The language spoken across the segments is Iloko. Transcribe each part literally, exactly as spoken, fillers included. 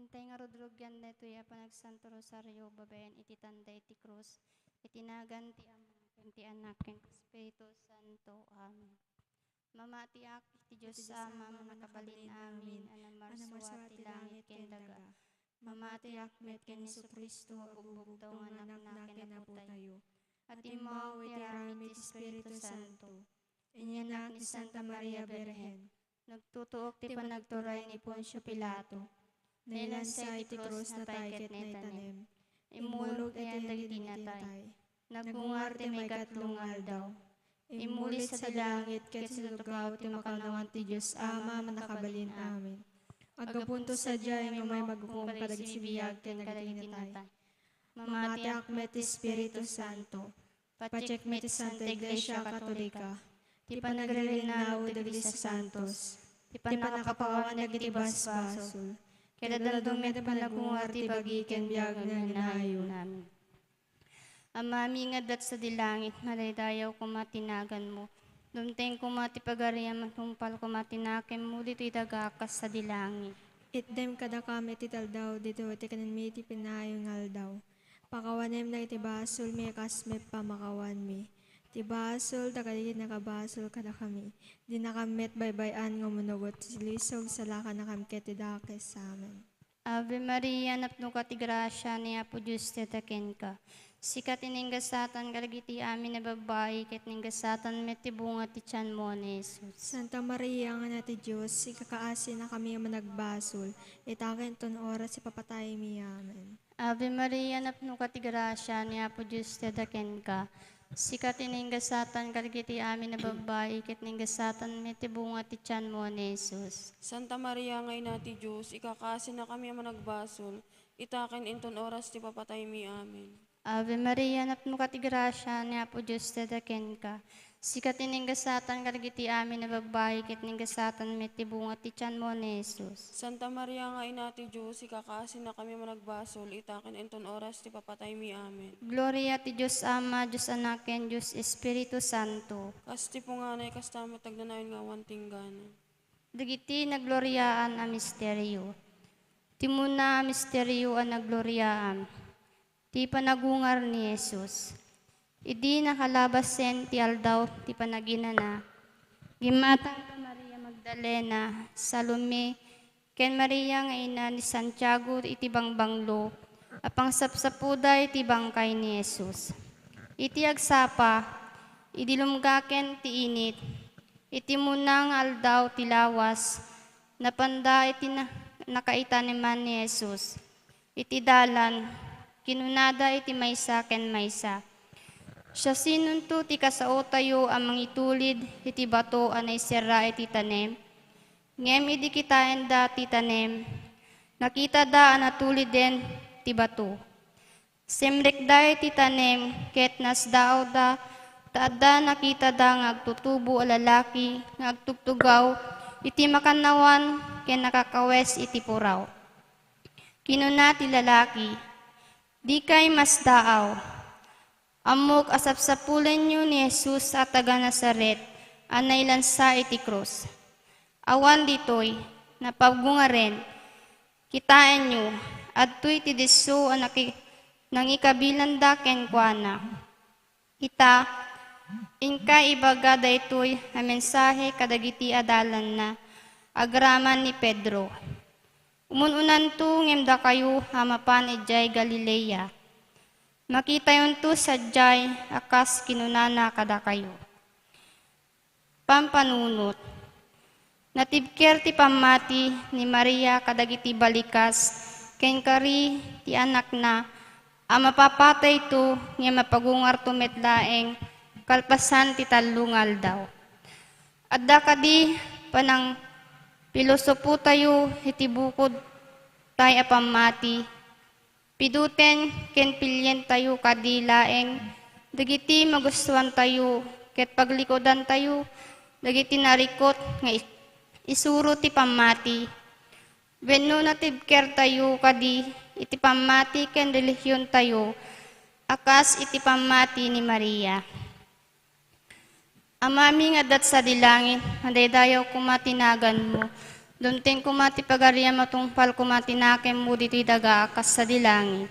Tay nga rugrugian daytoy a panagsanto rosario babaen iti tanda iti krus, iti nagan ti Ama, ken ti Anak, ken ti Espiritu Santo. Amen. Mamatiak iti Dios Ama, Mannakabalin amin, a namarsua ti langit ken daga. Mamatiak met ken Jesu-Cristo a bugbugtaw nga Anakna ken Apotayo, a timmaw iti aramid ti Espiritu Santo. Inyanak ni Santa Maria Birhen. Nagtutuok ti panagturay ni Poncio Pilato. Nailansa iti krus, natay ket naitanem. Immulog iti dagiti natay. Nagungar ti maikatlo nga aldaw. Immuli sadi langit ket sinugaw ti makannawan ti Dios Ama, Mannakabalin amin. Aggapunto sadiay nga umay maghukom kadagiti biag ken kadagiti natay. Mamatiak met ti Espiritu Santo. Patiek met ti Santa Iglesia Katolika, ti panagririnnaw dagiti santos, ti pannakapawan dagiti basbasol, ket adda met ti panagungar ti bagi ken biag nga agnayon. Amami nga adda sadi langit, madaydayaw koma ti naganmo. Dumteng koma ti pagariam, tungpal koma ti nakemmo ditoy daga kas sadi langit. Itdem kadakami iti aldaw ditoy ti kanenmi iti pinayo nga aldaw. Pakawanem dagiti basolmi kas met pamakawanmi ti basol dagiti nakabasol kadakami. Dinakam met baybay-an nga umunugot ti lisog, salakannakam ket ti dakes. Amen. Ave Maria, napnoka ti grasia, ni Apo Dios ti kenka. Sika ti ninggasatan kadagiti amin a babbai, ket ninggasatan met ti bunga ti tianmo ni Jesus. Santa Maria, Ngana ti Dios, ikakaasinakami a managbasol, ita ken inton oras ti papataymi. Amen. Ave Maria, napnoka ti grasia, ni Apo Dios ti kenka. Sika ti ninggasatan kadagiti amin a babbai, ket ninggasatan met ti bunga ti tianmo ni Jesus. Santa Maria nga Ina ti Dios, ikakaasinakami a managbasol, ita ken inton oras ti papataymi. Amen. Ave Maria, napnoka ti grasia, ni Apo Dios ti kenka. Sika ti ninggasatan kadagiti amin a babbai, ket ninggasatan met ti bunga ti tianmo ni Jesus. Santa Maria nga Ina ti Dios, ikakaasinakami a managbasol, ita ken inton oras ti papataymi. Amen. Gloria ti Dios Ama, Dios Anak, ken Dios Espiritu Santo. Kas ti punganay, kasta met agnanayon nga awan tinggana. Dagiti nagloriaan a misterio. Ti umuna a misterio a nagloriaan, ti panagungar ni Jesus. Idi nakalabasen ti aldaw ti panaginana, gimmatangda Maria Magdalena, Salome, ken Maria nga ina ni Santiago iti bangbanglo a pangsapsapuda iti bangkay ni Jesus. Iti agsapa, idi lumgaken ti init, iti umuna nga aldaw ti lawas, napanda iti na-, nakaitaneman ni Jesus. Iti dalan, kinunada iti maysa ken maysa, "Siasinonto ti kasaotayo a mangitulid iti bato a naiserra iti tanem?" Ngem idi kitaenda ti tanem, nakitada a natuliden ti bato. Simrekda iti tanem ket nasdaawda, ta adda nakitada nga agtutubo a lalaki nga agtugtugaw iti makannawan ken nakakawes iti puraw. Kinuna ti lalaki, "Dikay masdaaw. Ammok a sapsapulenyo ni Jesus a taga-Nazaret a nailansa iti krus. Awan ditoy, napagungaren. Kitaenyo, adtoy ti disso a naki-, nangikabilanda kenkuana. Ita, inka ibaga daytoy a mensahe kadagiti adalanna agraman ni Pedro. Umun-unanto ngem dakayo a mapan idiay Galilea. Makitayonto sadiay a kas kinunana kadakayo." Pampanunot. Natibker ti pammati ni Maria kadagiti balikas ken kari ti anakna a mapapatayto ngem mapagungarto met laeng kalpasan ti tallo nga aldaw. Adda kadi panangpilosopotayo iti bukodtay a pammati? Piduten ken pilientayo kadi laeng dagiti magustuantayo ket paglikudantayo dagiti narikot nga is-, isuro ti pammati? Wenno natibkertayo kadi iti pammati ken relihiontayo a kas iti pammati ni Maria? Amami nga adda sadi langit, madaydayaw koma ti naganmo. Dumteng koma ti pagariam a tungpal koma ti nakemmo ditoy daga a kas sadi langit.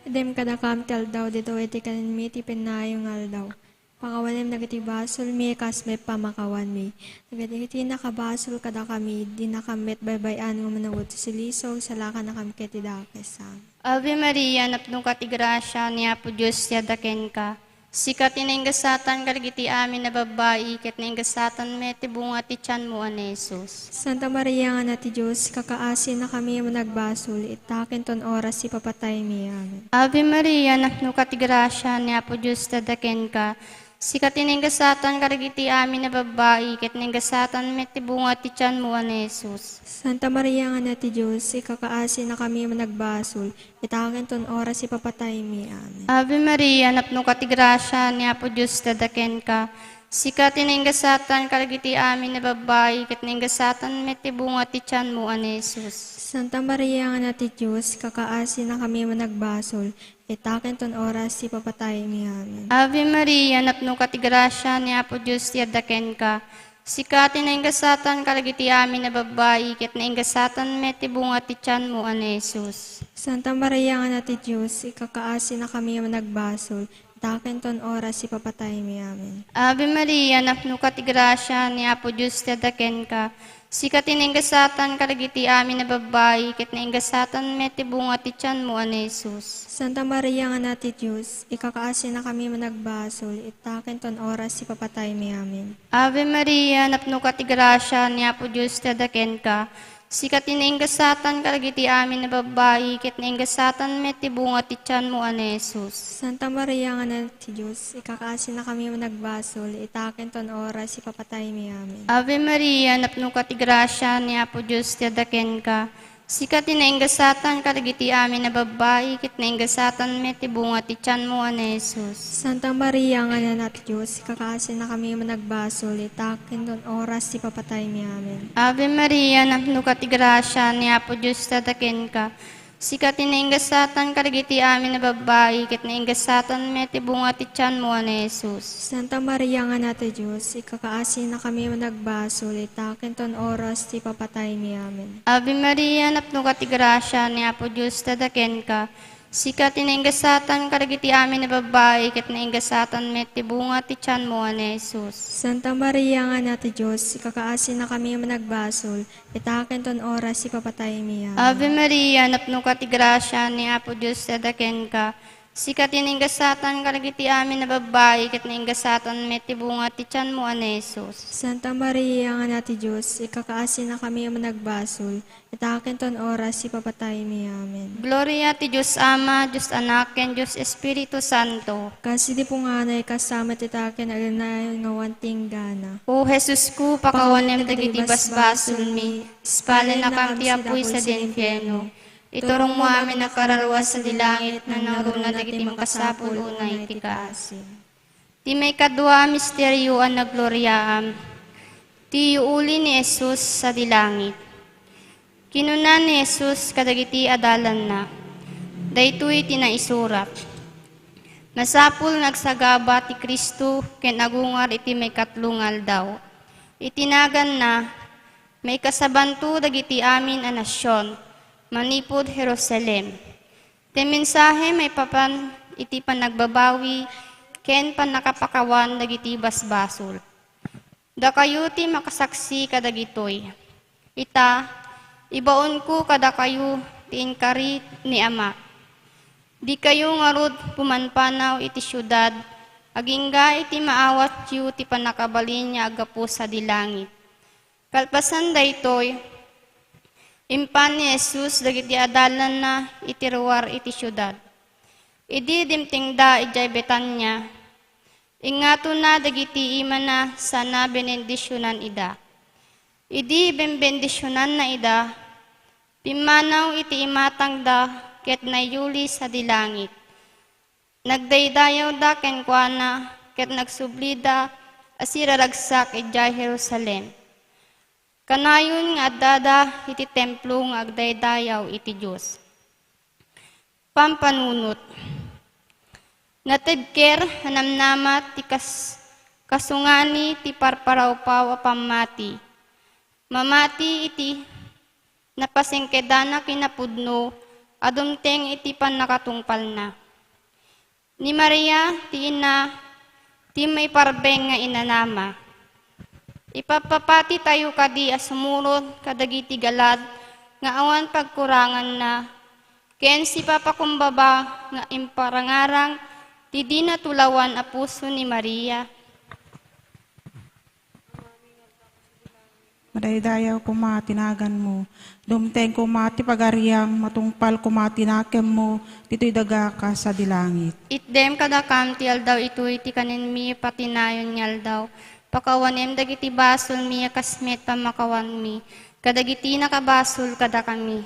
Idem kadakam ti aldaw ditoy iti kanenmi ti pennayo nga aldaw. Pakawanem dagiti basolmi kas met pamakawanmi. Dagiti nakabasol kadakami, dinakam met baybay-an nga manawat ti silisog, salakannakam ket ti dakesam. Ave Maria, napnoka ti grasia, ni Apo Dios ti adda kenka. Sika ti nainggasatan kadagiti amin a babbai, ket nainggasatan met ti bunga ti tianmo a ni Jesus. Santa Maria nga Anak ti Dios, kakaasinakami a managbasol, ita ken ton oras ti papataymi. Amen. Ave Maria, napnoka ti grasia, ni Apo Dios ti adda kenka. Sika ti nainggasatan kadagiti amin a babbai, ket nainggasatan met ti bunga ti tianmo a ni Jesus. Santa Maria nga Anak ti Dios, ikakaasinakami a managbasol, ita ken ton oras ti papataymi. Amen. Ave Maria, napnoka ti grasia, ni Apo Dios ti adda kenka. Sika ti nainggasatan kadagiti amin a babbai, ket nainggasatan met ti bunga ti tianmo a ni Jesus. Santa Maria nga Anak ti Dios, ikakaasinakami a managbasol, ita ken ton oras ti papataymi. Amen. Ave Maria, napnoka ti grasia, ni Apo Dios ti adda kenka. Sika ti nainggasatan kadagiti amin a babbai, ket nainggasatan met ti bunga ti tianmo a ni Jesus. Santa Maria nga Anak ti Dios, ikakaasinakami a managbasol, ita ken ton oras ti papataymi. Amen. Ave Maria, napnoka ti grasia, ni Apo Dios ti adda kenka. Sika ti nainggasatan kadagiti amin a babbai, ket nainggasatan met ti bunga ti tianmo a ni Jesus. Santa Maria nga Anak ti Dios, ikakaasinakami a managbasol, ita ken ton oras ti papataymi. Amen. Ave Maria, napnoka ti grasia, ni Apo Dios ti adda kenka. Sika ti nainggasatan kadagiti amin a babbai, ket nainggasatan met ti bunga ti tianmo a ni Jesus. Santa Maria nga Anak ti Dios, ikakaasinakami a managbasol, ita ken ton oras ti papataymi. Amen. Ave Maria, napnoka ti grasia, ni Apo Dios ti adda kenka. Sika ti nainggasatan kadagiti amin a babbai, ket nainggasatan met ti bunga ti tianmo a ni Jesus. Santa Maria nga Anak ti Dios, ikakaasinakami a managbasol, ita ken ton oras ti papataymi. Amen. Ave Maria, napnoka ti grasia, ni Apo Dios ti adda kenka. Sika ti nainggasatan kadagiti amin a babbai, ket nainggasatan met ti bunga ti tianmo a ni Jesus. Santa Maria nga Anak ti Dios, ikakaasinakami a managbasol, ita ken ton oras ti papataymi. Amen. Ave Maria, napnoka ti grasia, ni Apo Dios ti adda kenka. Sika ti nainggasatan kadagiti amin a babbai, ket nainggasatan met ti bunga ti tianmo a ni Jesus. Santa Maria nga Anak ti Dios, ikakaasinakami a managbasol, ita ken ton oras ti papataymi. Amen. Ave Maria, napnoka ti grasia, ni Apo Dios ti adda kenka. Sika ti nainggasatan kadagiti amin a babbai, ket nainggasatan met ti bunga ti tianmo a ni Jesus. Santa Maria nga Anak ti Dios, ikakaasinakami a managbasol, ita ken ton oras ti papataymi. Amen. Gloria ti Dios Ama, Dios Anak, ken Dios Espiritu Santo. Kas idi punganay, kasta met ita ken agnayon nga awan ti inggana. O Jesusko, pakawanem dagiti basbasolmi, ispalennakam ti apuy sadi infierno. Iturongmo amin a kararua sadi langit, nangnangruna dagiti makasapul unay ti kaasi. Ti maikadua a misterio a naggloriaam, ti yuuli ni Jesus sadi langit. Kinuna ni Jesus kadagiti adalanna, daytoy ti naisurat, "Masapul nga agsagaba ti Cristo ken agungar iti maikatlo nga aldaw. Iti naganna, maikasabanto dagiti amin a nasion manipud Jerusalem. Ti mensahe maipapan iti panagbabawi ken pannakapakawan dagiti basbasol. Dakayo ti makasaksi kadagitoy. Ita, ibaonko kadakayo ti inkari ni Amak. Dikayo ngarud pumanpanaw iti siudad agingga iti maawatyo ti pannakabalin nga aggapu sadi langit." Kalpasan daytoy, impan ni Jesus dagiti adalanna iti ruar iti siudad. Idi dimtengda idiay Betania, ingngatonna dagiti imana sana benendisionan ida. Idi benbendisionanna ida, pimmanaw iti imatangda ket nayuli sadi langit. Nagdaydayawda kenkuana ket nagsublida a siraragsak idiay Jerusalem. Kanayon nga addada iti templo nga agdaydayaw iti Dios. Pampanunot. Natibker a namnama ti kas-, kasungani ti parparawpaw a pammati. Mamati iti Napasingkedana kinapudno a dumteng iti pannakatungpalna. Ni Maria ti ina ti maiparbeng nga inanama. Ipapapatitayo kadi a sumurot kadagiti galad nga awan pagkuranganna ken sipapakumbaba nga imparangarang ti di natulawan a puso ni Maria. Madaydayaw koma ti naganmo. Dumteng koma ti pagariam, matungpal koma ti nakemmo, ditoy daga kas sadi langit. Itdem kadakam ti aldaw itoy ti kanenmi patinayon nga aldaw. Pakawanem dagiti basolmi a kas met pammakawanmi kadagiti nakabasol kadakami.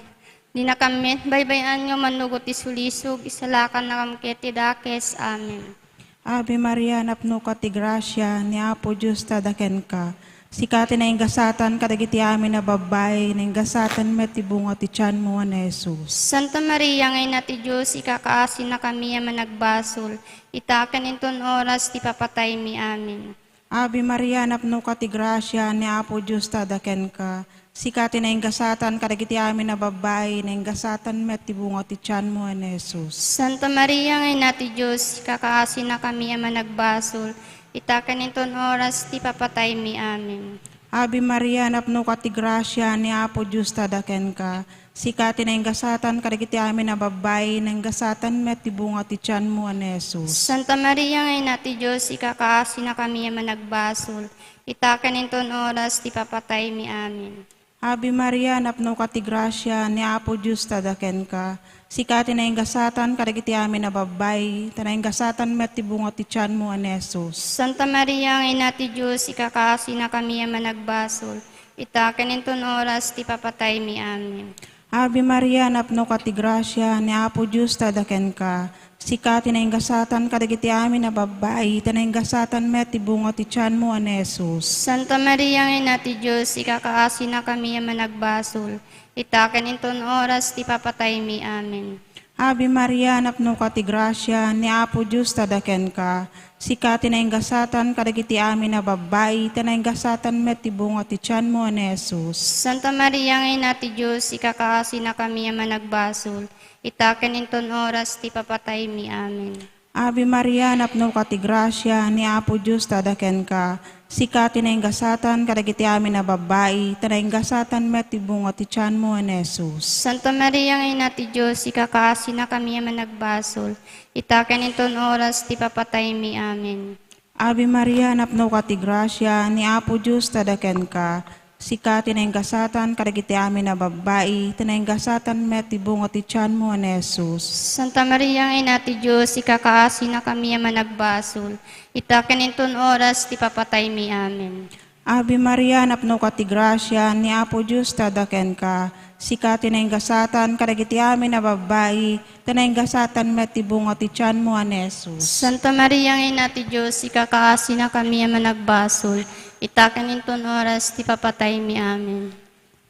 Dinakam met baybay-an nga mannugot ti sulisog, isalakannakam ket ti dakes. Amen. Ave Maria, napnoka ti grasia, ni Apo Dios ta dakenka. Sika ti nainggasatan kadagiti amin a babbai, nainggasatan met ti bunga ti tianmo a ni Jesus. Santa Maria nga Ina ti Dios, ikakaasinakami a managbasol, ita ken inton oras ti papataymi. Amen. Ave Maria, napnoka ti grasia, ni Apo Dios ta dakenka. Sika ti nainggasatan kadagiti amin a babbai, nainggasatan met ti bunga ti tianmo a ni Jesus. Santa Maria nga Ina ti Dios, ikakaasinakami a managbasol, ita ken inton oras ti papataymi. Amen. Ave Maria, napnoka ti grasia, ni Apo Dios ta dakenka. Sika ti nainggasatan kadagiti amin a babbai, nainggasatan met ti bunga ti tianmo a ni Jesus. Santa Maria nga Ina ti Dios, ikakaasinakami a managbasol, ita ken inton oras ti papataymi. Amen. Ave Maria, napnoka ti grasia, ni Apo Dios ta dakenka. Sika ti nainggasatan kadagiti amin a babbai, ta nainggasatan met ti bunga ti tianmo a ni Jesus. Santa Maria nga Ina ti Dios, ikakaasinakami a managbasol, ita ken inton oras ti papataymi. Amen. Ave Maria, napnoka ti grasia, ni Apo Dios ta dakenka. Sika ti nainggasatan kadagiti amin a babbai, ta nainggasatan met ti bunga ti tianmo a ni Jesus. Santa Maria nga Ina ti Dios, ikakaasinakami a managbasol, ita ken inton oras ti papataymi. Amen. Ave Maria, napnoka ti grasia, ni Apo Dios ta dakenka. Sika ti nainggasatan kadagiti amin a babbai, ta nainggasatan met ti bunga ti tianmo a ni Jesus. Santa Maria nga Ina ti Dios, ikakaasinakami a managbasol, ita ken inton oras ti papataymi. Amen. Ave Maria, napnoka ti grasia, ni Apo Dios ta dakenka. Sika ti nainggasatan kadagiti amin a babbai, ta nainggasatan met ti bunga ti tianmo a ni Jesus. Santa Maria nga Ina ti Dios, ikakaasinakami a managbasol, ita ken inton oras ti papataymi. Amen. Ave Maria, napnoka ti grasia, ni Apo Dios ta dakenka. Sika ti nainggasatan kadagiti amin a babbai, ta nainggasatan met ti bunga ti tianmo a ni Jesus. Santa Maria nga Ina ti Dios, ikakaasinakami a managbasol, ita ken inton oras ti papataymi. Amen. Ave Maria, napnoka ti grasia, ni Apo Dios ta dakenka. Sika ti nainggasatan kadagiti amin a babbai, ta nainggasatan met ti bunga ti tianmo a ni Jesus. Santa Maria nga Ina ti Dios, ikakaasinakami a managbasol, ita ken inton oras ti papataymi. Amen.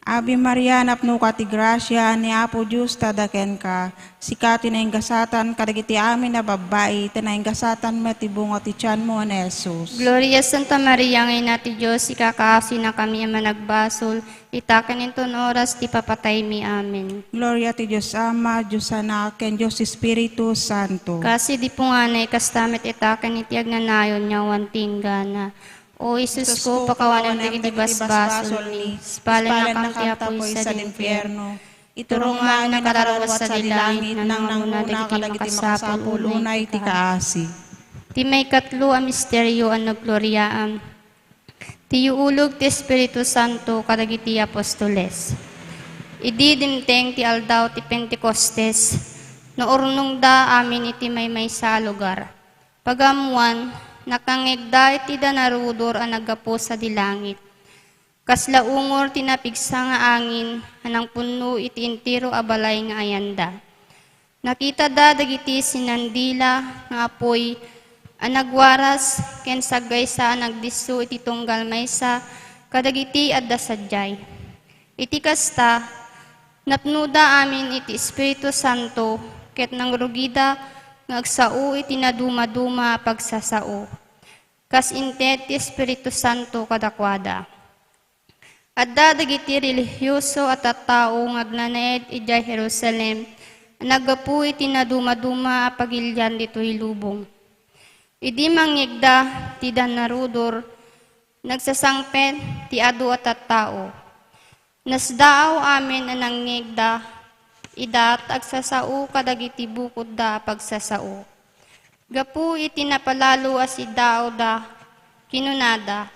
Ave Maria, napnoka ti grasia, ni Apo Dios ta dakenka. Sika ti nainggasatan kadagiti amin a babbai, ta nainggasatan met ti bunga ti tianmo a ni Jesus. Gloria Santa Maria nga Ina ti Dios, ikakaasinakami a managbasol, ita ken inton oras ti papataymi. Amen. Gloria ti Dios Ama, Dios Anak, ken Dios Espiritu Santo. Kas idi punganay, kasta met ita ken iti agnanayon nga awan tinggana. O Jesusko, pakawanem dagiti basbasolmi, ispalennakam ti apuy sa infierno. Iturongam nga agnakararua sadi langit, nangnangruna kadagiti makasapul unay ti kaasi. Ti maikatlo a misterio a naggloriaam, ti yuulog ti Espiritu Santo kadagiti apostoles. Idi dimteng ti aldaw ti Pentecostes, naurnongda amin iti maymaysa a lugar. Pagaammuan, nakangngegda iti danarudor a naggapu sadi langit. Kasla ungor ti napigsa nga angin a nangpunno iti entero a balay nga ayanda. Nakitada dagiti sinandila nga apuy a nagwaras ken saggaysa a nagdisso iti tunggal maysa kadagiti adda sadiay. Iti kasta, napnoda amin iti Espiritu Santo ket nangrugida nga agsao iti nadumaduma a pagsasao, kas inted ti Espiritu Santo kadakuada. Adda dagiti relihioso a tattao nga agnanaed idiay Jerusalem a naggapu iti nadumaduma a pagilian ditoy lubong. Idi mangngegda ti dannarudor, nagsasangpet ti adu a tattao. Nasdaaw amin a nangngegda ida ta agsasao kadagiti bukodda a pagsasao. Gapu iti napalalo a siddaawda, kinunada,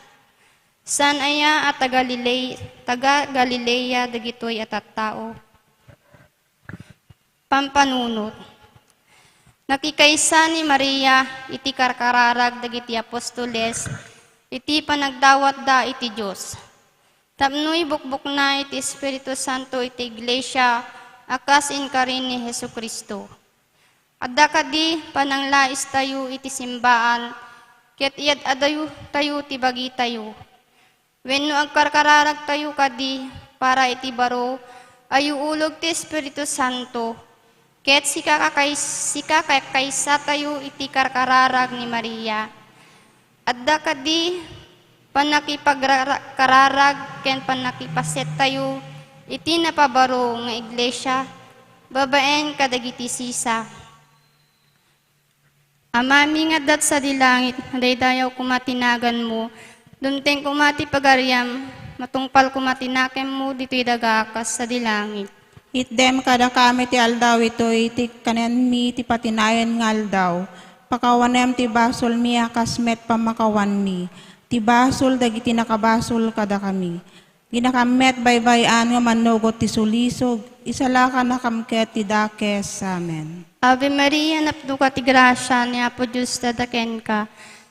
"Saan aya a taga-Lilei-, taga-Galilea dagitoy a tattao?" Pampanunot. Nakikaysa ni Maria iti karkararag dagiti apostoles iti panagdawatda iti Dios. Tapno ibukbokna iti Espiritu Santo iti iglesia a kas inkari ni Jesu-Cristo. Adda kadi pananglaistayo iti simbaan ket iyad-adayo tayo ti bagitayo. Wenno agkarkararagtayo kadi para iti baro a yuulog ti Espiritu Santo, ket sikakakay-, sikakakaysatayo iti karkararag ni Maria. Adda kadi pannakipagrara-, kararag ken pannakipasettayo iti napabaro nga iglesia babaen kadagiti sisa. Amami nga adda sadi langit, madaydayaw koma ti naganmo. Dumteng koma ti pagariam, matungpal koma ti nakemmo ditoy daga a kas sadi langit. Itdem kadakami ti aldaw itoy ti kanianmi ti patinayon nga aldaw. Pakawanem ti basolmi a kas met pammakawanmi ti basol dagiti nakabasol kadakami. Dinakam met baybay-an nga mannugot ti sulisog, isalakanakam ket ti dakes. Amen. Ave Maria, napnoka ti grasia, ni Apo Dios adda kenka.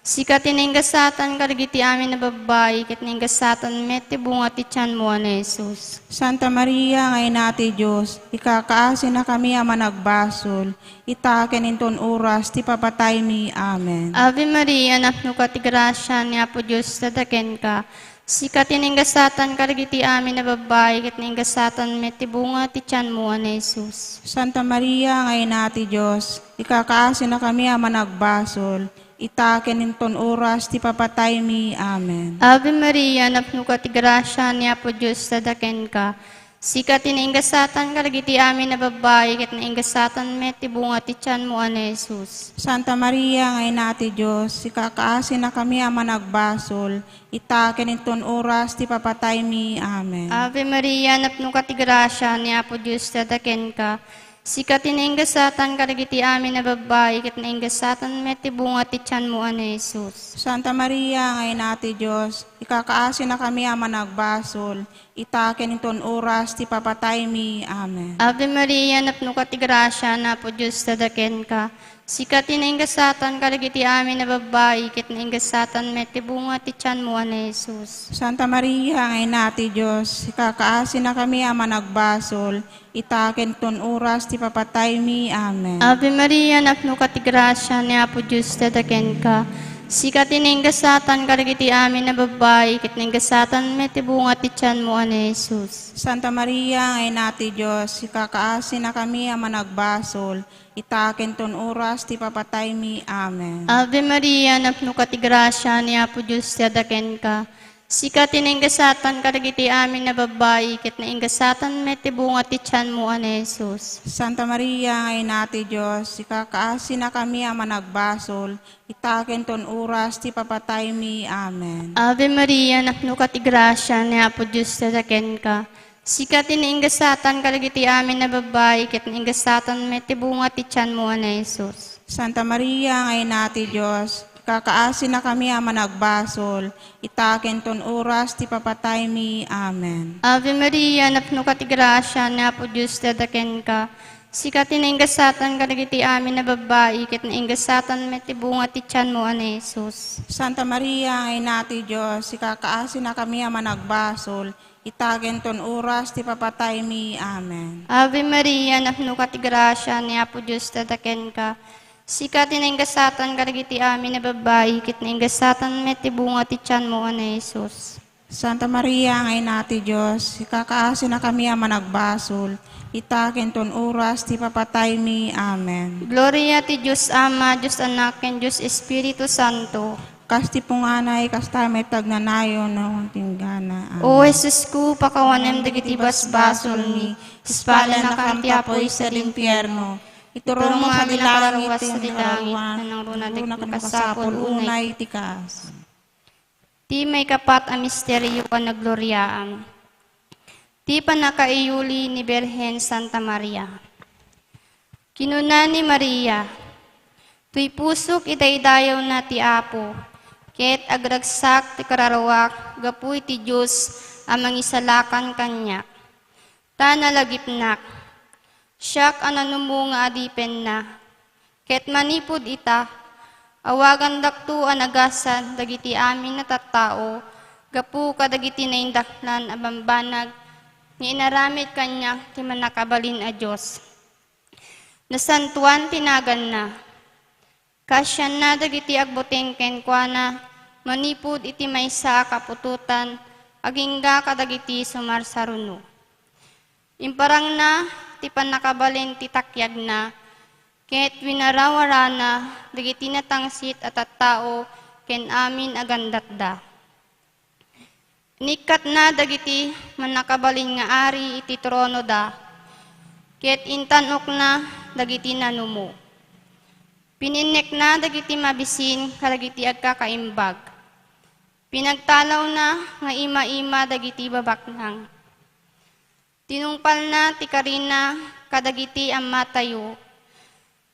Sika ti naingasatan kadagiti amin a babbai, ket naingasatan met ti bunga ti tianmo a ni Jesus. Santa Maria nga Ina ti Dios, ikakaasinakami a managbasol, ita ken inton oras ti papataymi. Amen. Ave Maria, napnoka ti grasia, ni Apo Dios adda kenka. Sika ti naingasatan kadagiti amin a babbai, ket naingasatan met ti bunga ti tianmo a ni Jesus. Santa Maria nga Ina ti Dios, ikakaasinakami a managbasol, ita ken inton oras ti papataymi. Amen. Ave Maria, napnoka ti grasia, ni Apo Dios adda kenka. Sika ti naingasatan kadagiti amin a babbai, ket naingasatan met ti bunga ti tianmo a ni Jesus. Santa Maria nga Ina ti Dios, ikakaasinakami a managbasol, ita ken inton oras ti papataymi. Amen. Ave Maria, napnoka ti grasia, ni Apo Dios adda kenka. Sika ti naingasatan kadagiti amin a babbai, ket naingasatan met ti bunga ti tianmo a ni Jesus. Santa Maria nga Ina ti Dios, ikakaasinakami a managbasol, ita ken inton oras ti papataymi. Amen. Ave Maria, napnoka ti grasia, ni Apo Dios adda kenka. Sika ti naingasatan kadagiti amin a babbai, ket naingasatan met ti bunga ti tianmo a ni Jesus. Santa Maria nga Ina ti Dios, ikakaasinakami a managbasol, ita ken ton oras ti papataymi. Amen. Ave Maria, napnoka ti grasia, ni Apo Dios adda kenka. Sika ti naingasatan kadagiti amin a babbai, ket naingasatan met ti bunga ti tianmo a ni Jesus. Santa Maria nga Ina ti Dios, ikakaasinakami a managbasol, ita ken ton oras ti papataymi. Amen. Ave Maria, napnoka ti grasia, ni Apo Dios ti adda kenka. Sika ti naingasatan kadagiti amin a babbai, ket naingasatan met ti bunga ti tianmo a ni Jesus. Santa Maria nga Ina ti Dios, ikakaasinakami a managbasol, ita ken ton oras ti papataymi. Amen. Ave Maria, napnoka ti grasia, ni Apo Dios ti adda kenka. Sika ti naingasatan kadagiti amin a babbai, ket naingasatan met ti bunga ti tianmo a ni Jesus. Santa Maria nga Ina ti Dios, ikakaasinakami a managbasol, ita ken ton oras ti papataymi. Amen. Ave Maria, napnoka ti grasia, ni Apo Dios ti adda kenka. Sika ti naingasatan kadagiti amin a babbai, ket naingasatan met ti bunga ti tianmo a ni Jesus. Santa Maria nga Ina ti Dios, ikakaasinakami a managbasol, ita ken ton oras ti papataymi. Amen. Ave Maria, napnoka ti grasia, ni Apo Dios ti adda kenka. Sika ti naingasatan kadagiti amin a babbai, ket naingasatan met ti bunga ti tianmo a ni Jesus. Santa Maria nga Ina ti Dios, ikakaasinakami a managbasol, ita ken ton oras ti papataymi. Amen. Gloria ti Dios Ama, Dios Anak, ken Dios Espiritu Santo. Kas ti punganay, kasta met ti agnanayon no tinggana. Amen. O Jesusko, pakawanem dagiti basbasolmi, ispalennakam ti apuy sadi impierno. Iturongmo sadi langit ti nangrunakan masapul unay ti kaas. Ti maikapat a misterio a naggloriaam. Ti pannakaiyuli ni Birhen Santa Maria. Kinuna ni Maria, "Toy pusok idaydayawna ti Apo, ket agragsak ti kararuak gapu iti Dios a Mangisalakan kaniak. Ta nalagipnak, siak a nanumo nga adipenna, ket manipud ita, awagandakto a nagasat dagiti amin a tattao gapu kadagiti naindaklan a bambanag nga inaramid kaniak ti Mannakabalin a Dios. Nasantoan ti naganna. Kaasianna dagiti agbuteng kenkuana manipud iti maysa a kaputotan agingga kadagiti sumarsaruno. Imparangna ti pannakabalin ti takiagna, ket winarawarana dagiti natangsit a tattao ken amin a gandatda. Inikkatna dagiti mannakabalin nga ari iti tronoda, ket intan-okna dagiti nanumo. Pininnekna dagiti mabisin kadagiti agkakaimbag. Pinagtalawna nga ima-ima dagiti babaknang. Tinungpalna ti karina kadagiti ammatayo.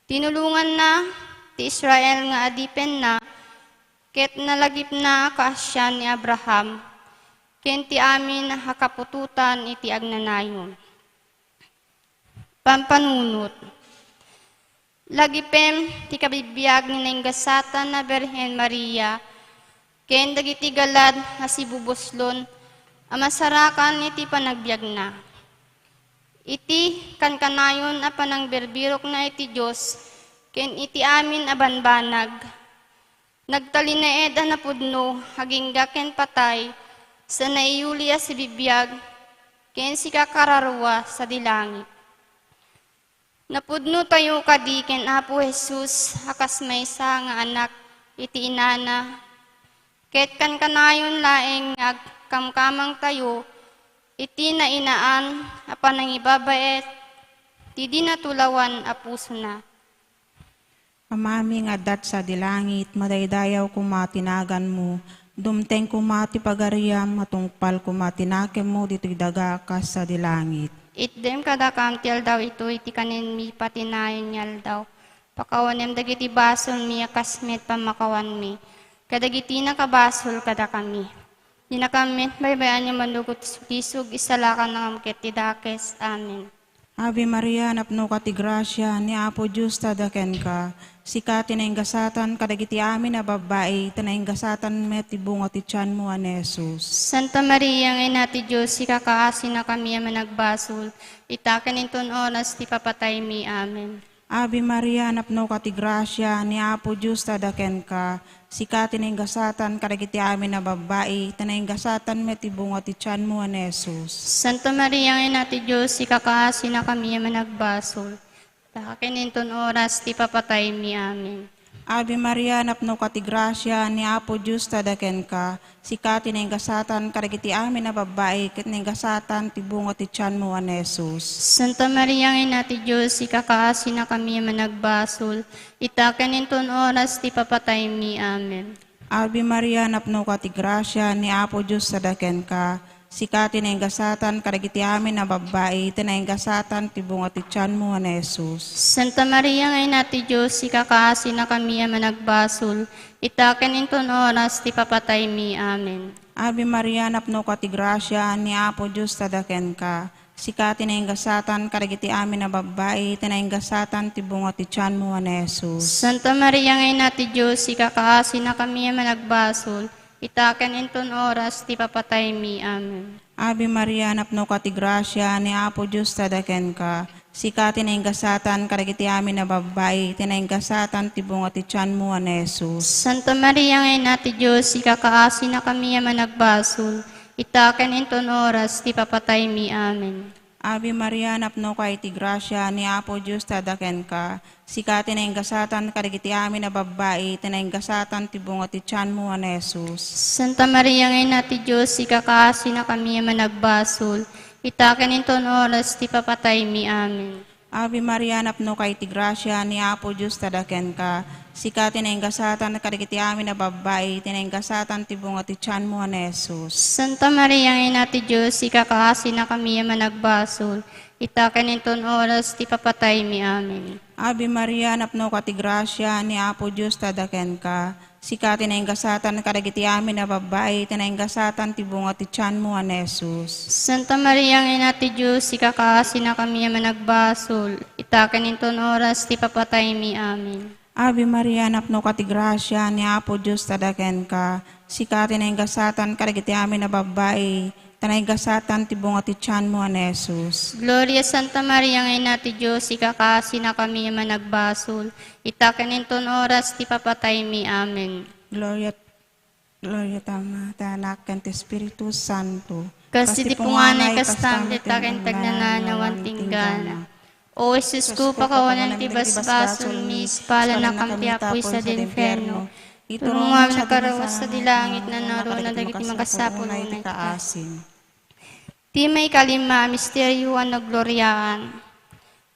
Tinulonganna ti Israel nga adipenna, ket nalagipna a kaasian ni Abraham, ken ti amin a kaputotan iti agnanayon. Pampanunot. Lagipem ti kabibiag ni nainggasatan a Birhen Maria ken dagiti galad nga sibubuslon a masarakan iti panagbiagna. Iti kankanayon a panangbirbirokna iti Dios ken iti amin a banbanag, nagtalinaed a napudno agingga ken patay sa naiyuli a sibibiag ken sikakararua sadi langit. Napudnotayo kadi ken Apo Jesus a kas maysa nga anak iti inana, ket kankanayon laeng nga agkamkamangtayo iti nainaan a panangibabaet ti di natulawan a pusona. Amami nga adda sadi langit, madaydayaw koma ti naganmo. Dumteng koma ti pagariam, matungpal koma ti nakemmo ditoy daga kas sadi langit. Itdem kadakam ti aldaw itoy ti kanenmi patinayon nga aldaw. Pakawanem dagiti basolmi a kas met pammakawanmi kadagiti nakabasol kadakami. Dinakam met baybay-an nga manugot ti sutisog, isalakannakam ket ti dakes. Amen. Ave Maria, napnoka ti grasia, ni Apo Dios adda kenka. Sika ti nainggasatan kadagiti amin a babbai, ta nainggasatan met ti bunga ti tianmo a ni Jesus. Santa Maria nga Ina ti Dios, ikakaasinakami a managbasol, ita ken inton oras ti papataymi. Amen. Ave Maria, napnoka ti grasia, ni Apo Dios adda kenka. Sika ti nainggasatan kadagiti amin a babbai, ta nainggasatan met ti bunga ti tianmo a ni Jesus. Santa Maria nga Ina ti Dios, ikakaasinakami a managbasol, ita ken inton oras ti papataymi. Amen. Ave Maria, napnoka ti grasia, ni Apo Dios adda kenka. Sika ti nainggasatan kadagiti amin a babbai, ket nainggasatan ti bunga ti tianmo a ni Jesus. Santa Maria nga Ina ti Dios, ikakaasinakami a managbasol, ita ken inton oras ti papataymi. Amen. Ave Maria, napnoka ti grasia, ni Apo Dios adda kenka. Sika ti nainggasatan kadagiti amin a babbai, ket nainggasatan ti bunga ti tianmo a ni Jesus. Santa Maria nga Ina ti Dios, ikakaasinakami a managbasol, ita ken inton oras ti papataymi. Amen. Ave Maria, napnoka ti grasia, ni Apo Dios adda kenka. Sika ti nainggasatan kadagiti amin a babbai, ket nainggasatan ti bunga ti tianmo a ni Jesus. Santa Maria nga Ina ti Dios, ikakaasinakami a managbasol, ita ken inton oras ti papataymi. Amen. Ave Maria, napnoka ti grasia, ni Apo Dios adda kenka. Sika ti nainggasatan kadagiti amin a babbai, ket nainggasatan ti bunga ti tianmo a ni Jesus. Santa Maria nga Ina ti Dios, ikakaasinakami a managbasol, ita ken inton oras ti papataymi. Amen. Ave Maria, napnoka iti grasia, ni Apo Dios ti adda kenka. Sika ti nainggasatan kadagiti amin a babbai, ti nainggasatan ti bunga ti tianmo a ni Jesus. Santa Maria nga Ina ti Dios, ikakaasinakami a managbasol, ita ken inton oras ti papataymi. Amen. Ave Maria, napnoka iti grasia, ni Apo Dios ti adda kenka. Sika ti nainggasatan kadagiti amin a babbai, ti nainggasatan ti bunga ti tianmo a ni Jesus. Santa Maria nga Ina ti Dios, ikakaasinakami a managbasol, ita ken inton oras ti papataymi. Amen. Ave Maria, napnoka ti grasia, ni Apo Dios ti adda kenka. Sika ti nainggasatan kadagiti amin a babbai, ti nainggasatan ti bunga ti tianmo a ni Jesus. Santa Maria nga Ina ti Dios, ikakaasinakami a managbasol, ita ken inton oras ti papataymi. Amen. Ave Maria, napnoka ti grasia, ni Apo Dios ti adda kenka. Sika ti nainggasatan kadagiti amin a babbai, ta nainggasatan ti bunga ti tianmo a ni Jesus. Gloria Santa Maria nga Ina ti Dios, ikakaasinakami a managbasol, ita ken inton oras ti papataymi. Amen. Gloria, Gloria Tama, ti Anak, ken ti Espiritu Santo. Kas iti punganay, kasta met ita ken ti agnanawan ti inggana. O Jesus ko, pakawanem ti basbasolmi, ispalannakam ti apuy sadi infierno. Itulongam a karawas sadi langit, nangnangruna dagiti makasapul unay ti kaasim. Ti maikalima a misterio a naggloriaan,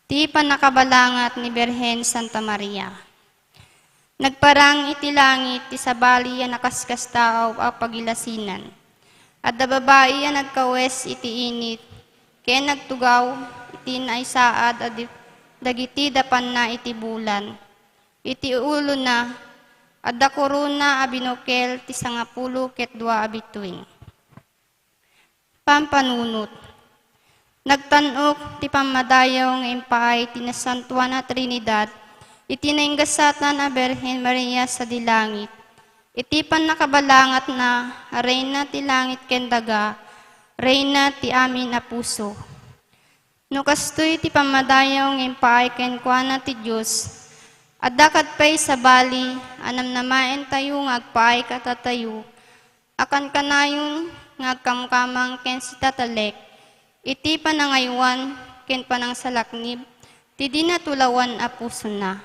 ti pannakabalangat ni Birhen Santa Maria. Nagparang iti langit ti sabali a nakaskastaaw a pagilasinan. Adda babai a nagkawes iti init, ken nagtugaw iti naisaad a di-, dagiti dapanna iti bulan. Iti ulona, adda korona a binukel ti sangapulo ket dua a bituin. Pampanunot. Nagtan-ok ti pammadayaw nga impaay ti Nasantoan a Trinidad iti nainggasatan a Birhen Maria sadi langit. Iti pannakabalangatna a Reyna ti langit ken daga, Reyna ti amin a puso. No kastoy ti pammadayaw nga impaay kenkuana ti Dios, adda ket pay sabali a namnamaentayo nga agpaay kadatayo a kankanayon nga agkamkamang ken sitatalek iti panangaywan ken panangsalaknib ti di natulawan a pusona.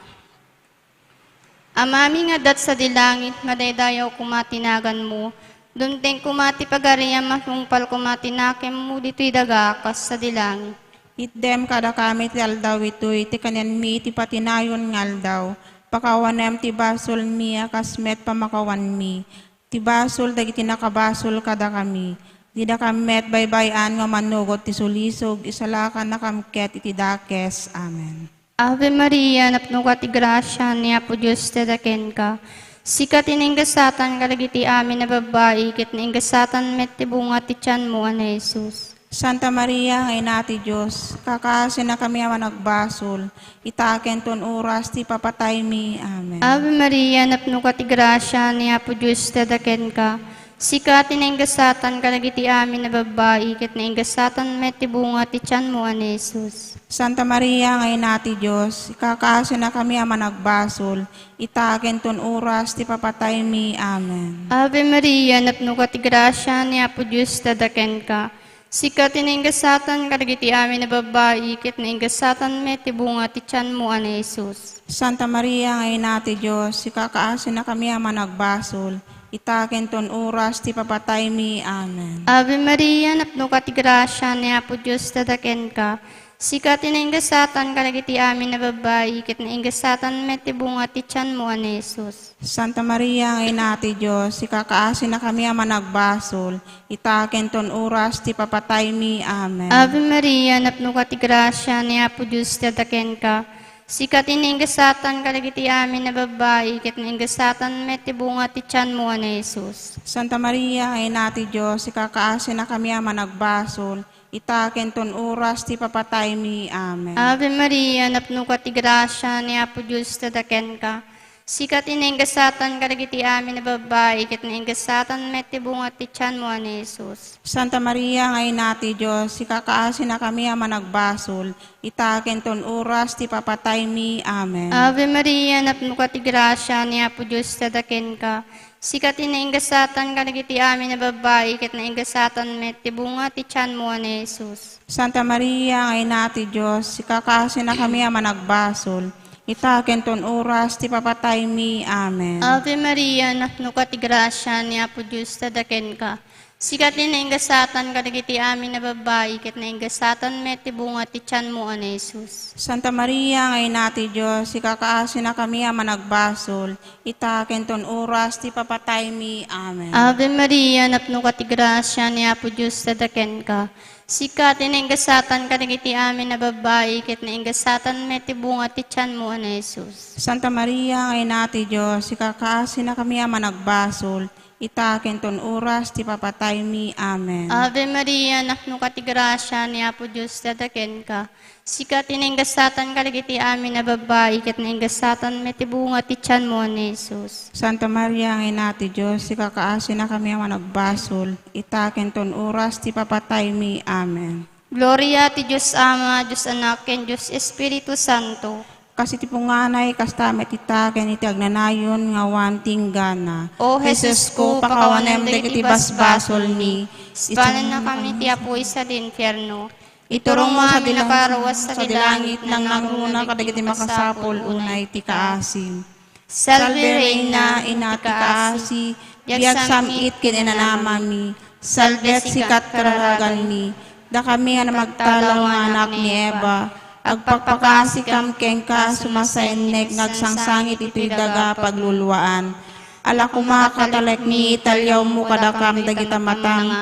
Amami nga adda sadi langit, madaydayaw koma ti naganmo. Dumteng koma ti pagariam, matungpal koma ti nakemmo ditoy daga kas sadi langit. Itdem kadakami ti aldaw itoy, ti kanianmi iti patinayon nga aldaw. Pakawanem ti basolmi a kas met pamakawanmi ti basol dagiti nakabasol kadakami. Didakam met baybay-an nga manugot ti sulisog, isalakannakam ket iti dakes. Amen. Ave Maria, napnoka ti grasia, ni Apo Dios ti adda kenka. Sika ti nainggasatan kadagiti amin a babbai, ket nainggasatan met ti bunga ti tianmo a ni Jesus. Santa Maria nga Ina ti Dios, kakaasinakami a managbasol, ita ken ton oras ti papataymi. Amen. Ave Maria, napnoka ti grasia, ni Apo Dios ti adda kenka. Sika ti nainggasatan kadagiti amin a babbai, ket nainggasatan met ti bunga ti tianmo a ni Jesus. Santa Maria nga Ina ti Dios, ikakaasinakami a managbasol, ita ken ton oras ti papataymi. Amen. Ave Maria, napnoka ti grasia, ni Apo Dios ti adda kenka. Sika ti nainggasatan kadagiti amin a babbai, ket nainggasatan met ti bunga ti tianmo a ni Jesus. Santa Maria nga Ina ti Dios, ikakaasinakami a managbasol, ita ken ton oras ti papataymi. Amen. Ave Maria, napnoka ti grasia, ni Apo Dios ti adda kenka. Sika ti nainggasatan kadagiti amin a babbai, ket nainggasatan met ti bunga ti tianmo a ni Jesus. Santa Maria nga Ina ti Dios, ikakaasinakami a managbasol, ita ken ton oras ti papataymi. Amen. Ave Maria, napnoka ti grasia, ni Apo Dios ti adda kenka. Sika ti nainggasatan kadagiti amin a babbai, ket nainggasatan met ti bunga ti tianmo a ni Jesus. Santa Maria nga Ina ti Dios, ikakaasinakami a managbasol, ita ken ton oras ti papataymi. Amen. Ave Maria, napnoka ti grasia, ni Apo Dios ti adda kenka. Sika ti nainggasatan kadagiti amin a babbai, ket nainggasatan met ti bunga ti tianmo a ni Jesus. Santa Maria nga Ina ti Dios, ikakaasinakami a managbasol, ita ken ton oras ti papataymi. Amen. Ave Maria, napnoka ti grasia, ni Apo Dios adda kenka. Sika ti nainggasatan kadagiti amin a babbai, ket nainggasatan met ti bunga ti tianmo a ni Jesus. Santa Maria nga Ina ti Dios, ikakaasinakami a managbasol, ita ken ton oras ti papataymi. Amen. Ave Maria, napnoka ti grasia, ni Apo Dios adda kenka. Sika ti nainggasatan kadagiti amin a babbai, ket nainggasatan met ti bunga ti tianmo a ni Jesus. Santa Maria nga Ina ti Dios, ikakaasinakami a managbasol, ita ken ton oras ti papataymi. Amen. Ave Maria, napnoka ti grasia, ni Apo Dios adda kenka. Sika ti nainggasatan kadagiti amin a babbai, ket nainggasatan met ti bunga ti tianmo a ni Jesus. Santa Maria nga Ina ti Dios, ikakaasinakami a managbasol, ita ken ton oras ti papataymi. Amen. Ave Maria, napnoka ti grasia, ni Apo Dios adda kenka. Sika ti nainggasatan kadagiti amin a babbai, ket nainggasatan met ti bunga ti tianmo a ni Jesus. Santa Maria nga Ina ti Dios, ikakaasinakami a managbasol, ita ken ton oras ti papataymi. Amen. Gloria ti Dios Ama, Dios Anak, ken Dios Espiritu Santo. Kas iti punganay, kasta met ita ken iti agnanayon nga awan ti inggana. O Jesusko, pakawanem dagiti basbasolmi. Ispanennakami ti apuy sadi infierno. Iturongmo sadi langit, sadi langit, nangnangruna kadagiti makasapul unay ti kaasi. Salve Reina, Ina ti kaasi, biag sam-it ken inanamami. Salve sikat kararaganmi. Dakami a namagtalaw nga anak ni Eva, agpakpakaasikam kenka, sumasaennek nga agsangsangit itoy daga a pagluluaan. Ala koma, katalekmi, italiawmo kadakam dagita matang.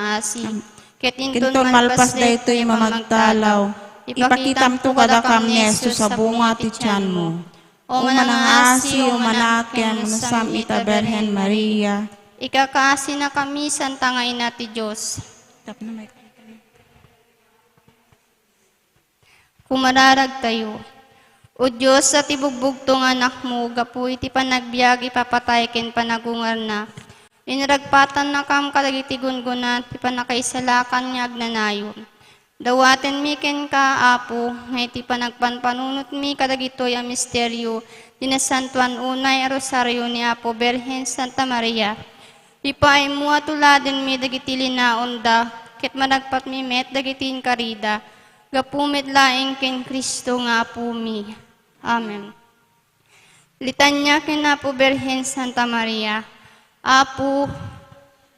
Ket inton malpas daytoy mamagtalaw, ipakitamto kadakam ni Jesus a bunga ti tianmo. O manangaasi, o manakem, no sam-it a Birhen Maria. Ikakaasinakami, Santa nga Ina ti Dios. Tapno may Kumararagtayo. O Dios, a ti bugbugto nga Anakmo, gapu iti panagbiag, ipapatay ken panagungarna, inragpatannakam kadagiti gunggona ti pannakaisalakan nga agnanayon. Dawatenmi kenka, Apo, nga iti panagpanpanunotmi kadagitoy a misterio ti Nasantoan Unay a Rosario ni Apo Birhen Santa Maria, ipaaymo a tuladenmi dagiti linaonda, ket managpatmi met dagiti inkarida, gapu met laeng ken Cristo nga Apomi. Amen. Litania ken Apo Birhen Santa Maria. Apo,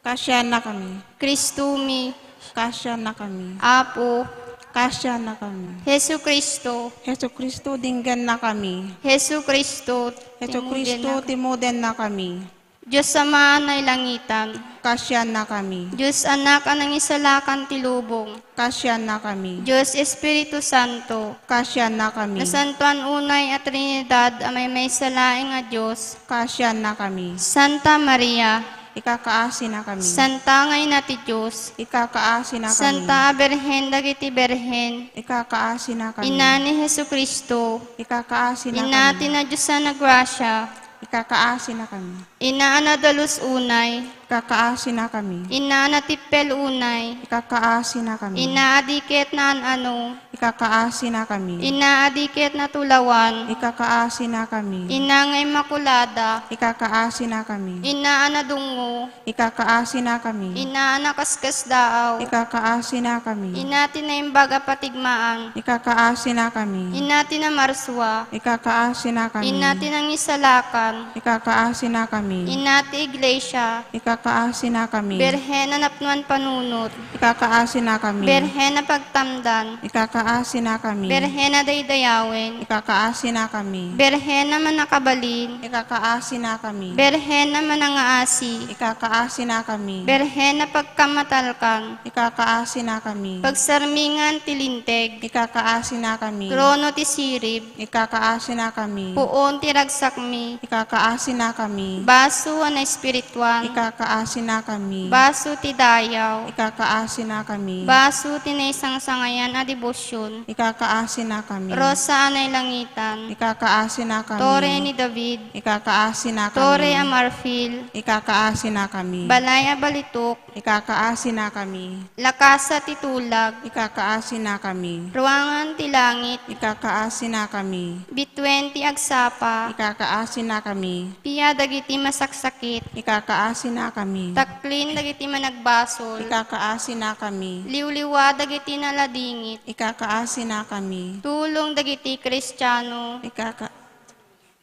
kaasiannakami. Cristomi, kaasiannakami. Apo, kaasiannakami. Jesu-Cristo, Jesu-Cristo, dinggennakami. Jesu-Cristo, Jesu-Cristo, timudennakami. Dios Ama a nailangitan, kaasiannakami. Dios Anak a nangisalakan ti lubong, kaasiannakami. Dios Espiritu Santo, kaasiannakami. Nasantoan unay a Trinidad a maymaysa laeng a Dios, kaasiannakami. Santa Maria, ikakaasinakami. Santa nga Ina ti Dios, ikakaasinakami. Santa a Birhen dagiti birhen, ikakaasinakami. Ina ni Jesu-Cristo, ikakaasinakami. Ina ti nadiosan a grasia, ikakaasinakami. Ina a nadalus unay, ikakaasinakami. Ina a natippel unay, ikakaasinakami. Ina a di ket naan-ano, ikakaasinakami. Ina a di ket natulawan, ikakaasinakami. Ina nga Immakulada, ikakaasinakami. Ina a nadungngo, ikakaasinakami. Ina a nakaskasdaaw, ikakaasinakami. Ina ti naimbag a patigmaan, ikakaasinakami. Ina ti namarsua, ikakaasinakami. Ina ti nangisalakan, ikakaasinakami. Ina ti iglesia, ikakaasinakami. Birhen a napnoan panunot, ikakaasinakami. Birhen a pagtamdan, ikakaasinakami. Birhen a daydayawen, ikakaasinakami. Birhen a mannakabalin, ikakaasinakami. Birhen a manangaasi, ikakaasinakami. Birhen a pagkamatalkan, ikakaasinakami. Pagsarmingan ti Linteg, ikakaasinakami. Trono ti sirib, ikakaasinakami. Puon ti ragsakmi, ikakaasinakami. Baso a naespirituan, ikaka- Ikakaasinakami. Baso ti dayaw. Ikakaasinakami. Baso ti naisangsangayan a debosion. Ikakaasinakami. Rosa a nailangitan. Ikakaasinakami. Torre ni David. Ikakaasinakami. Torre a marfil. Ikakaasinakami. Balay a balitok. Ikakaasinakami. Lakasa ti tulag. Ikakaasinakami. Ruangan ti langit. Ikakaasinakami. Bituen ti agsapa. Ikakaasinakami. Pia dagiti masaksakit. Ikakaasinakami. Taklin dagiti managbasol. Ikakaasinakami. Liwliwa dagiti naladingit. Ikakaasinakami. Tulong dagiti Kristiano. Ikaka-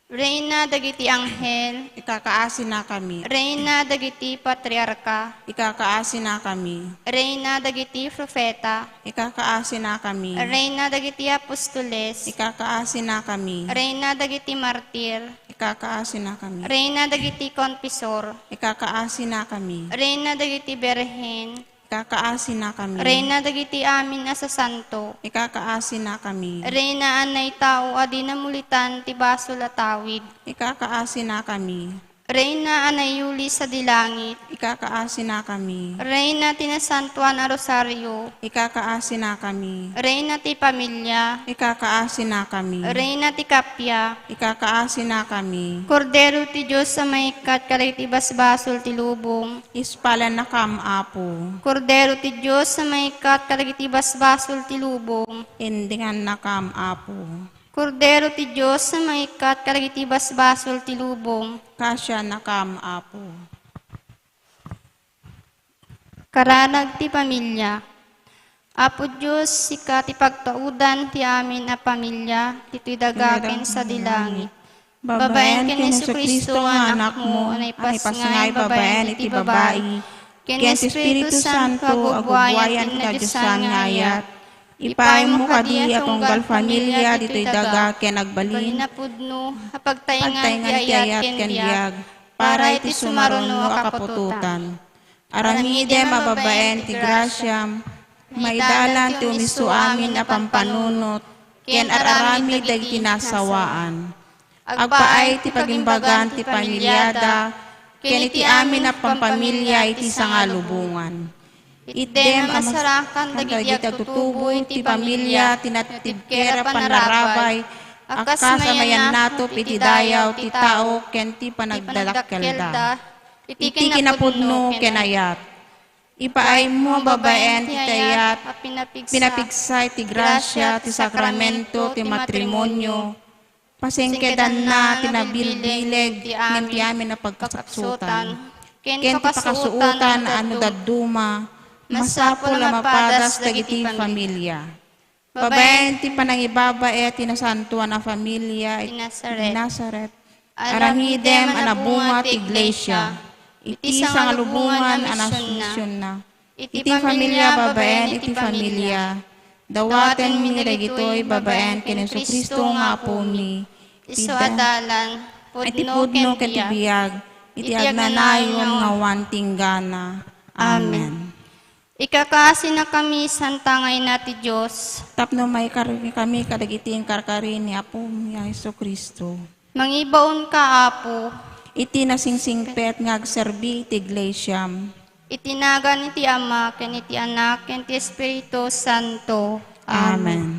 Reyna dagiti anghel. Ikakaasinakami. Reyna dagiti patriarka. Ikakaasinakami. Reyna dagiti profeta. Ikakaasinakami. Reyna dagiti apostoles. Ikakaasinakami. Reyna dagiti martir. Ikakaasinakami. Reyna dagiti konfesor. Ikakaasinakami. Reyna dagiti birhen. Ikakaasinakami. Reyna dagiti amin a sasanto. Ikakaasinakami. Reyna a naitao a di namulitan ti basol a tawid. Ikakaasinakami. Reyna a naiyuli sadi langit. Ikakaasinakami. Reyna ti Nasantoan a Rosario. Ikakaasinakami. Reyna ti Pamilia. Ikakaasinakami. Reyna ti Kappia. Ikakaasinakami. Kordero ti Dios a maikkat kadagiti basbasol ti lubong. Ispalannakam, Apo. Kordero ti Dios a maikkat kadagiti basbasol ti lubong. Indingannakam, Apo. Kordero ti Dios a maikkat kadagiti basbasol ti lubong. Kasiannakam, Apo. Kararag ti pamilia. Apo Dios, sika ti pagtaudan ti amin a pamilia, ditoy daga ken sadi langit. Babaen ken Jesu-Cristo nga Anakmo, a naipasngay babaen iti babai, ken ti Espiritu Santo, agubbuayan ti nadiosan nga ayat. Ipaaymo kadi a tunggal familia ditoy daga ken agbalin a pudno a pagtayngan ti ayat ken biag para iti sumaruno a kaputotan. Aramidem a babaen ti grasiam, maidalan ti umisu amin a pampanunot ken ar-aramid dagiti nasawaan. Agpaay ti pagimbagan ti pamiliada ken iti amin a pampamilia iti sangalubongan. Itdem a masarakan dagiti agtutubo iti pamilia ti natibker a panarabay a kas mayannatup iti dayaw ti tao ken ti panagdadakkelda iti kinapudno ken ayat. Ipaaymo babaen ti ayat a pinapigsa iti grasia ti sakramento ti matrimonio. Pasingkedanna ti nabilbileg ken ti amin a pagkapsutan, ken ti pakasuotan a no dadduma, masapul a mapadas dagiti familia. Babaen ti panangibabaet ti nasantoan a familia iti Nazaret, aramidem a nabunga ti iglesia, iti sangalubongan a misionna. Iti familia babaen iti familia, dawatenmi dagitoy babaen ken Jesu-Cristo nga Apomi, isu a dalan, pudno ken biag, iti agnanayon nga awan tinggana. Amen. Ikakaasinakami, Santa nga Ina ti Dios. Tapno maikarikami kadagiti inkarkari ni Apomi a Jesu-Cristo. Mangibaonka, Apo. Iti nasingsingpet nga agserbi iti iglesiam. Iti nagan iti Ama, ken iti Anak, ken ti Espiritu Santo. Amen.